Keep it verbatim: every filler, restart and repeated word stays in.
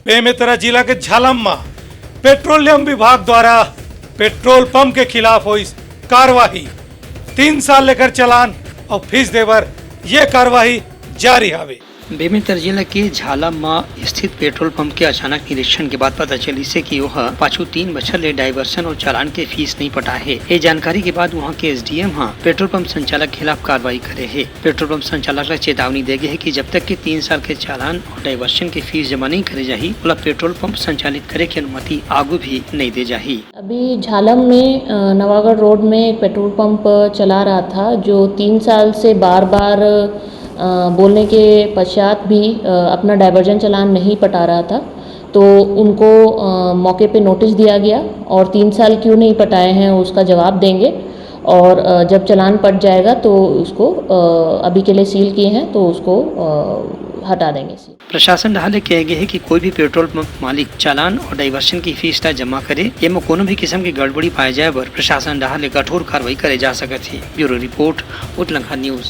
बेमेतरा जिला के झालम म पेट्रोलियम विभाग द्वारा पेट्रोल पंप के खिलाफ होइस कार्रवाई। तीन साल लेकर चलान अउ फीस दे बर ये कार्रवाई जारी हवे। बेमेतरा जिला के झालम म स्थित पेट्रोल पंप के अचानक निरीक्षण के बाद पता चलिस हे कि ओह पाछू तीन बछर ले डायवर्सन अउ चालान के फीस नइ पटाए हे। ये जानकारी के बाद उहां के एसडीएम ह पेट्रोल पंप संचालक के खिलाफ कार्रवाई करे हे। पेट्रोल पंप संचालक ला चेतावनी दे गे हे कि जब तक के तीन साल के चालान अउ डायवर्सन के फीस जमा नइ करे जाही, ओला पेट्रोल पंप संचालित करे के अनुमति आगू भी नइ दे जाही। अभी झालम में, अ, नवागढ़ रोड में एक पेट्रोल पंप चला रहा था, जो तीन साल से बार बार, अ, बोलने के पश्चात भी, अ, अपना डायवर्जन चालान नहीं पटा रहा था। तो उनको, अ, मौके पे नोटिस दिया गया और तीन साल क्यों नहीं पटाए हैं, उसका जवाब देंगे। और, अ, जब चालान पट जाएगा तो उसको, अ, अभी के लिए सील किए हैं, तो उसको, अ, हटा देंगे सील। प्रशासन डहार ले कहे गे हे कि कोई भी पेट्रोल पंप मालिक चालान अउ डायवर्सन के फीस ला जमा करे, एमा कोनो भी किसम के गड़बड़ी पाए जाए बर प्रशासन डहार ले कठोर कार्रवाई करे जा सकत हे। ब्यूरो रिपोर्ट, उतलंखा न्यूज।